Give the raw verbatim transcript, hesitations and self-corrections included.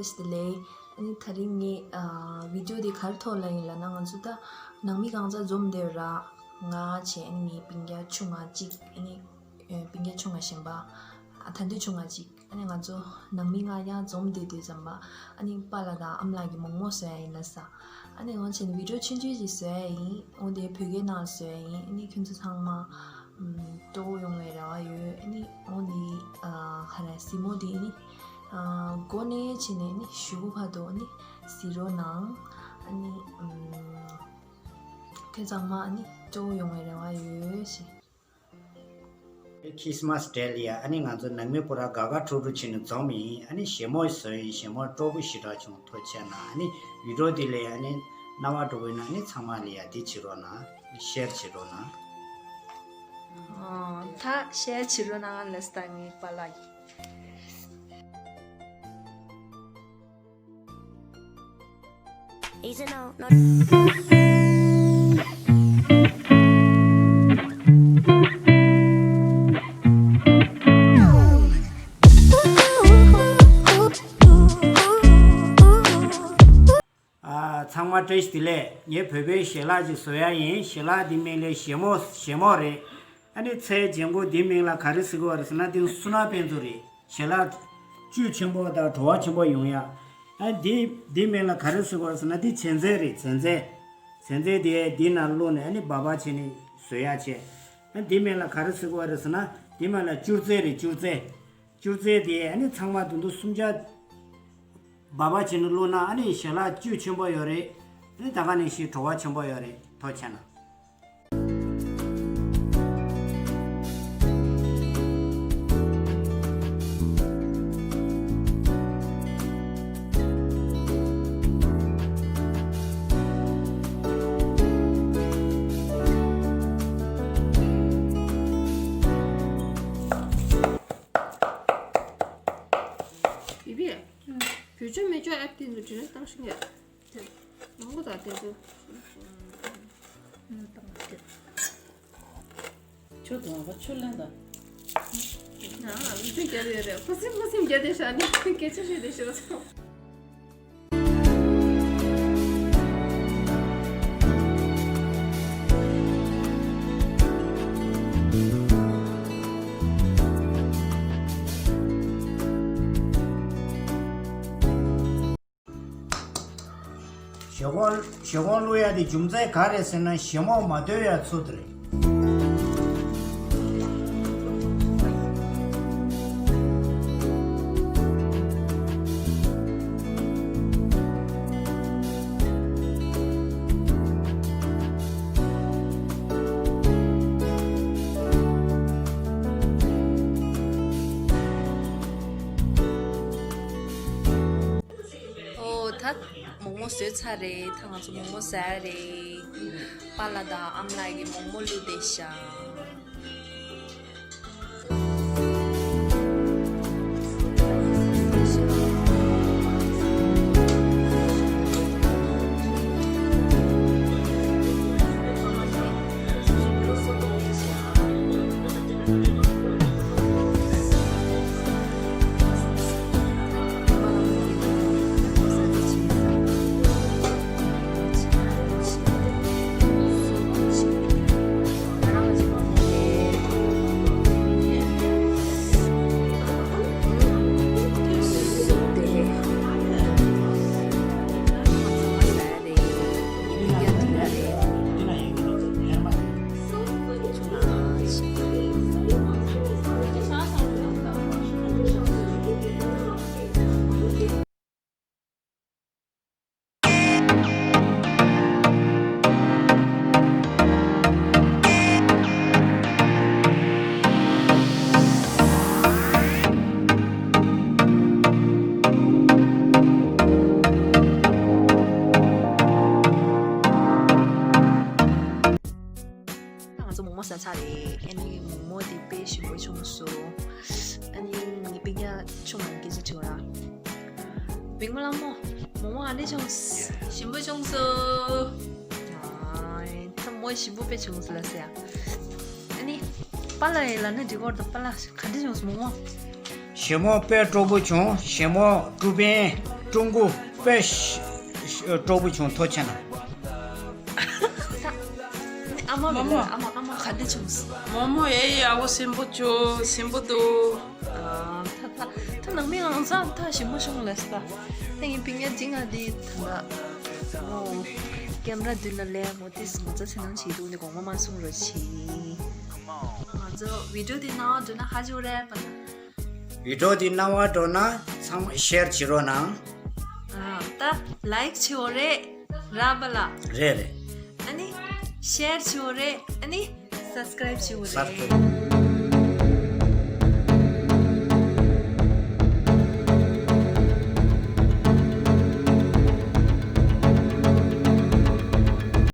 བཀྲ་ཤིས་བདེ་ལེགས། ཨ་ནི་ད་རིང་ངས་ཨ་བི་ཌི་ཡོ་འདི་ག་རེ་ཐོག་ལ་ཡིན་ལབ་ན། ང་ཚོ་ད་ནང་མི་གང་ཚང་འཛོམས་བསྡད་ཡོད་ར། ང་བྱས་ཨ་ནི་ངའི་སྤུན་ཀྱག་ཆུང་ང་གཅིག་ཨ་ནི་ཨ་སྤུན་ཀྱག་ཆུང་ང་གཞན་པ། ཨ་ད་དུང་ཆུང་ང་གཅིག་ཨ་ནི་ང་ཚོ་ནང་མི་ལྔ་ཡང་འཛོམས་བསྡད་དུས་ཙམ་པ། ཨ་ནི་པཱ་ལགས་དང་ཨ་མ་ལགས་ཀྱི་མོག་མོག་བཟོ་ཡ་ཡིན་ལབ་ས། ཨ་ནི་འོ་བྱས་ནས་བི་ཌི་ཡོ་ཆུང་ཆུང་ཞིག་བཟོ་ཡ་ཡིན། འོ་དེ་བོད་སྐད་ནང་བཟོ་ཡ་ཡིན། ཨ་ནི་ཁྱོད་ཚོ་ཚང་མ་ཨམ་སྤྲོ་པོ་ཡོང་བའི་རེ་བ་ཡོད། ཨ་ནི་འོ་འདི་ཨ་ག་རེ་གཟིགས་མོ་འདི་ཨ་ནི་ཨ་མགོ་ནས་བྱས་ནས་ཨ་ནི་གཞུག་གུ་བར་དུ་ཨ་ནི་གཟིགས་རོགས་གནང་། ཨ་ནི་ཨམ་ཁྱོད་ཚང་མ་ཨ་ནི་སྤྲོ་པོ་ཡོང་བའི་རེ་བ་ཡོད་ཞེས། ཁྲིས་མཱས་ཌེ་ལ་ཡ། ཨ་ནི་ང་ཚོ་ནང་མི་པུ་ར་དགའ་དགའ་སྤྲོ་སྤྲོ་བྱས་ནས་འཛོམས་ཡིན། ཨ་ནི་བཞད་མོ་བཟོས་ཡིན། བཞད་མོ་སྤྲོ་པོ་ཞེ་དྲག་བྱུང་། ཐུགས་རྗེ་གནང་། ཨ་ནི་བི་ཌི་ཡོ་འདི་ལ་ཡ་ཨ་ནི་སྣང་བ་འགྲོ་དགོས་ན་ཨ་ནི་ཚང་མ་ལ་ཡ་འདི་བྱེད་རོགས་གནང་། ཤེར་བྱེད་རོགས་གནང་། ཨ་ད་ཤེར་བྱེད་རོགས་གནང་། ལགས་སོ། ད་ངའི་པཱ་ལགས་ཀྱིས། Easy now, no. ཨ་ཚང་མ་བཀྲ་ཤིས་བདེ་ལེགས། ངས་བོད་པའི་ཞལ་ལག་ཅིག་བཟོ་ཡ་ཡིན། ཞལ་ལག་འདི་མིང་ལ་བཞད་མོ། བཞད་མོ་རེད། ཨ་ནི་ཚལ་ལྗང་གུ་འདི་མིང་ལ་ག་རེ་ཟེར་གི་ཡོད་རེད་ཟེར་ན། འདི་སུ་ན་དཔེ་མཛོད་རེད། ཞལ་ལག་བཅུད་ཆེན་པོ་དང་བྲོ་བ་ཆེན་པོ་ཡོང་ཡ། ཨ་འདི་འདི་མིང་ལ་ག་རེ་ཟེར་གི་ཡོད་རེད་ཟེར་ན། འདི་བྱད་རྫས་རེད། བྱད་རྫས། བྱད་རྫས་དེ་འདི་ནང་བླུགས་ནས་ཨ་ནི་སྦག་སྦག་བྱས་ནས་བཟོ་ཡ་བྱས། ཨ་འདི་མིང་ལ་ག་རེ་ཟེར་གི་ཡོད་རེད་ཟེར་ན། འདི་མིང་ལ་བཅུར་རྫས་རེད། བཅུར་རྫས། བཅུར་རྫས་དེ་ཨ་ནི་ཚང་མ་དུང་དུ་སུམ་ཆ་སྦག་སྦག་བྱས་ནས་བླུགས་ན་ཨ་ནི་ཞལ་ལག་བཅུད་ཆེན་པོ་ཡོད་རེད། ཨ་ནི་ད་ག་ནང་བཞིན་བྲོ་བ་ཆེན་པོ་ཡོད་རེད། ཐུགས་རྗེ་གནང་། བི་བི། བོད་ཆོས་མི་ཆོས་ཨེབ་དེ་ཚོ་དྲི་ན་བཏང་ཤིང་ཡ། མང་པོ་དང་དེ་ཚོ། ཆུ་དང་བ་ཆུ་ལེན་དང་། ཡང་ལུས་ཆུ་རྒྱབ་ཡོད་རེད། ཁུ་སིམ་ཁུ་སིམ་རྒྱབ་བསྡད་ཤག་ནི་སྐད་ཆ་བཤད་བསྡད་ཤག་བཞེས་སྒོང་བཞེས་སྒོང་བླུག་ཡ་དེ་རྒྱུ་མཚན་ག་རེ་ཟེར་ན། བཞེས་མོ་མ་འདོད་ཡ་ཚུལ་དེ་རེད། ཨོ་ད་མོག་མོག་བཟོས་ཚར་རེད། ད་ང་ཚོ་མོག་མོག་ཟ་ཡ་རེད། པཱ་ལགས་དང་ཨ་མ་ལགས་ཀྱིས་མོག་མོག་བླུགས་བསྡད་ཤག་ང་ཚོ་མོག་མོག་ཟ་ཚར་རེད། ཨ་ནི་མོག་མོག་དེ་དཔེ་ཞིམ་པོ་བྱུང་སོང་། ཨ་ནི་ངའི་སྤུན་ཀྱག་ཆུང་མ་སྐད་ཆ་དྲི་བ་ར། བིང་མོ་ལྷ་མོ། མོག་མོག་ཨ་འདྲ་བྱུང་། ཞིམ་པོ་བྱུང་སོང་། ཨ་ད་མོག་ཞིམ་པོ་དཔེ་བྱུང་སོང་ལ་ཟེར་ཡ། ཨ་ནི་པཱ་ལགས་ཡིན་ལབ་ན་འགྲིག་གི་རེད་ད། པཱ་ལགས་ག་འདྲ་བྱུང་སོང་མོག་མོག་བཞེས་མོ་དཔེ་སྤྲོ་པོ་བྱུང་། བཞེས་མོ་ཀྲུ་པིན། ཀྲུང་གོ་དཔེ་ཤ་ཤ་སྤྲོ་པོ་བྱུང་ཐོ་ཆེ་ན། ཨ་མ་མ་མ་ཨ་མ་ཨ་མ་ག་འདྲ་བྱུང་སོང་། མོ་མོ་ཨེ་ཡ་བོ་སེམས་པོ་ཅོ་སེམས་པོ་དོ། ད་ད་ད་ནང་མི་ཨང་སང་ད་ཞིམ་པོ་བྱུང་ལས་ད། ད་ཡིན་པིང་ཡ་ཇི་ང་འདི་ད་ད་ཨོ་ཀེམ་ར་མདུན་ན་ལས་མོ་ཏིས་མོ་ཙ་ཚེ་ནང་བྱེད་འདུག་ནི་གོང་མ་མ་གསུང་རོགས་བྱེད། ང་ཚོ་བི་ཌིའོ་འདི་ནང་འགྲོ་ན་ཧ་ཇུ་རེ་པ་ན། བི་ཌིའོ་འདི་རྣ་བ་འགྲོ་ན་ཚང་མ་ཤེར་བྱེད་རོགས་གནང་། ད་ལའིག་བྱེད་འོ་རེད་ར་པ་ལ། རེད་རེད། ཨ་ནི་ཤེར་བྱེད་འོ་རེད། ཨ་ནི་སབ་སི་ཀ་རའིབ་བྱེད་འོ་སབ་རེད། སི་ཀ་རའིབ།